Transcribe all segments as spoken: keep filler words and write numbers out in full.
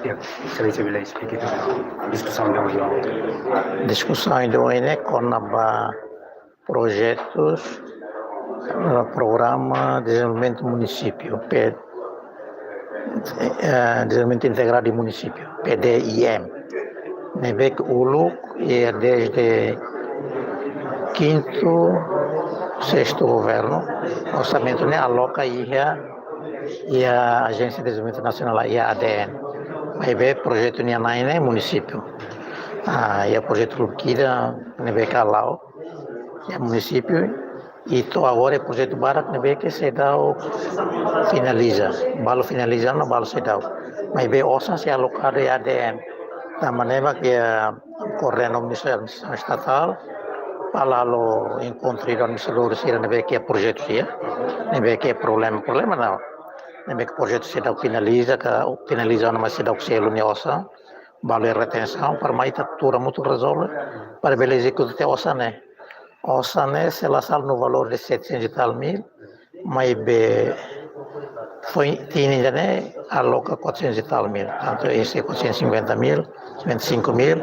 Ya, Exelénsia bele esplika diskusaun ida ohin. Diskusaun ida ohin ne'e kona-ba projetus, eh, Programa Dezenvolvimentu Munisípiu, P-, eh, Dezenvolvimentu Integrál de Munisípiu, P D I M. Ne'ebé ke uluk iha desde kintu, sestu governu, orsamentu ne'e aloka iha, iha Ajénsia Dezenvolvimentu Nasionál, iha A D N. Maibé projetu nian na'in ne'e munisípiu. Ah, iha projetu uluk ida ne'ebé ke hala'o iha munisípiu, i to'o agora projetu barak ne'ebé ke seidauk finaliza. Balu finaliza ona, balu seidauk. Maibé osan sei alokadu iha A D N. Tanba ne'e mak koordena ho Ministériu Administrasaun Estatál, para halo enkontru ho administradór sira ne'ebé ke projetu sira, ne'ebé ke problema, problema ne'e. Ne'ebé ke projetu seidauk finaliza, ka finaliza ona, maibé seidauk selu nia osan, balu iha retensaun, para mai ita tuur hamutuk rezolve, para bele ezekuta tiha osan ne'e. Osan ne'e sei la sala no valór de setecentos e tal mil, maibé foin tinan ida-ne'e aloka quatrocentos e tal mil. Tantu ese quatrocentos e cinquenta mil, cinquenta e cinco mil,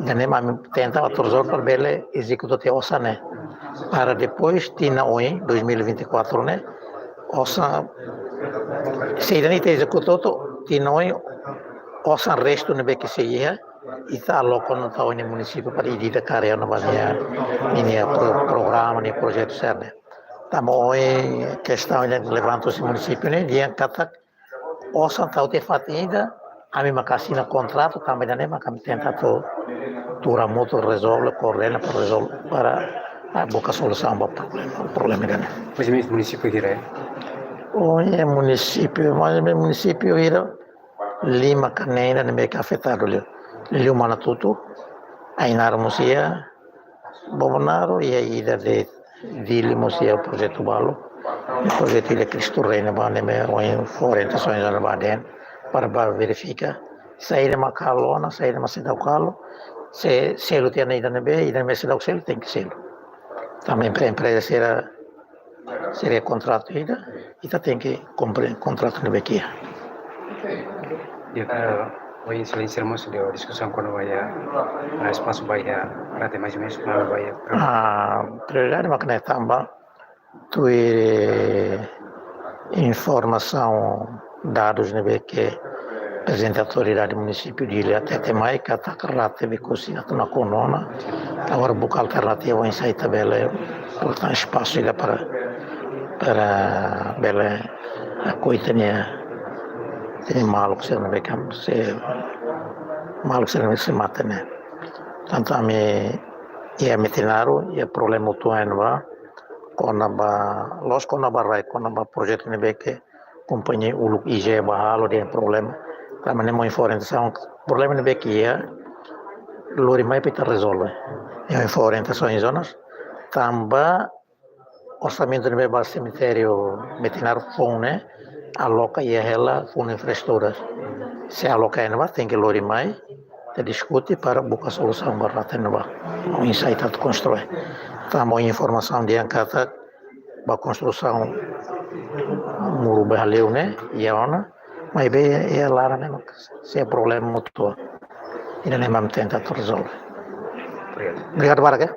ida-ne'e mak ami tenta atu rezolve para bele ezekuta tiha osan ne'e. Para depois, tinan oin, dois mil e vinte e quatro ne'e, osan, se ida-ne'e ita ezekuta hotu, tinan oin, osan restu ne'ebé ke sei iha, ita aloka ona tau iha munisípiu para ida-idak kaer ona ba nia, nia pro-, programa, nia projetu sira-ne'e. Tanba ohin kestaun ida levanta husi munisípiu ne'e, dehan katak osan tau tiha fatin ida, ami maka asina kontratu, tanba ida-ne'e maka ami tenta atu tuur hamutuk rezolve, koordena para rezolve, para, ah, buka solusaun ba problema, problema ida-ne'e. Mas ini munisípiu hira, ya? Oh, iha munisípiu, mas iha munisípiu hira, lima ka neen ida ne'ebé ke afetadu liu. Liuliu Manatutu, Ainaro mós iha, Bobonaro, iha ida de Dili mós iha projetu balu. Projetu ida Cristo Reina ba ne'ebé ohin fó orientasaun ona ba A D N para ba verifika saida mak halo ona, saida mak seidauk halo. Se selu tiha ona ida ne'ebé, ida ne'ebé seidauk selu, tenke selu. Tanba empre-, empreza sira, sira kontratu ida, ita tenke kumpre kontratu ne'ebé ke iha. Ya, eh, ohin Exelénsia mós iha diskusaun kona-ba iha, eh, espasu ba iha, rate mais ou menos kona-ba iha. Ah, prioridade mak ne'e tanba tuir informasaun, dadus ne'ebé ke aprezenta autoridade munisípiu Dili hatete mai katak rate Oekusi atu nakonu ona. Agora buka alternativa oinsá ita bele portantu espasu ida para, para bele akoita nia, nia maluk sira ne'ebé ke, se maluk sira ne'ebé ke sei mate ne'e. Tantu ami iha Metinaro, iha problema uitoan ba, kona-ba, la'ós kona-ba rai, kona-ba projetu ne'ebé ke kompañia uluk I G E ba halo dehan problema. Tanba ne'e mós fó orientasaun, problema ne'ebé ke iha, lori mai para ita rezolve. Iha fó orientasaun iha zonas, tanba orsamentu ne'ebé ba semitériu Metinaro foun ne'e, aloka iha hela foun infraestrutura. Se aloka iha ne'ebá, tenke lori mai, ita diskute para buka solusaun ba rate ne'ebá. Oinsá ita atu konstrui. Tanba informasaun dehan katak ba konstrusaun muru ba hale'u ne'e, iha ona, maibé iha laran ne'e mak sei problema uitoan. Ida-ne'e mak ami tenta atu rezolve. Obrigadu. Obrigadu barak, ya.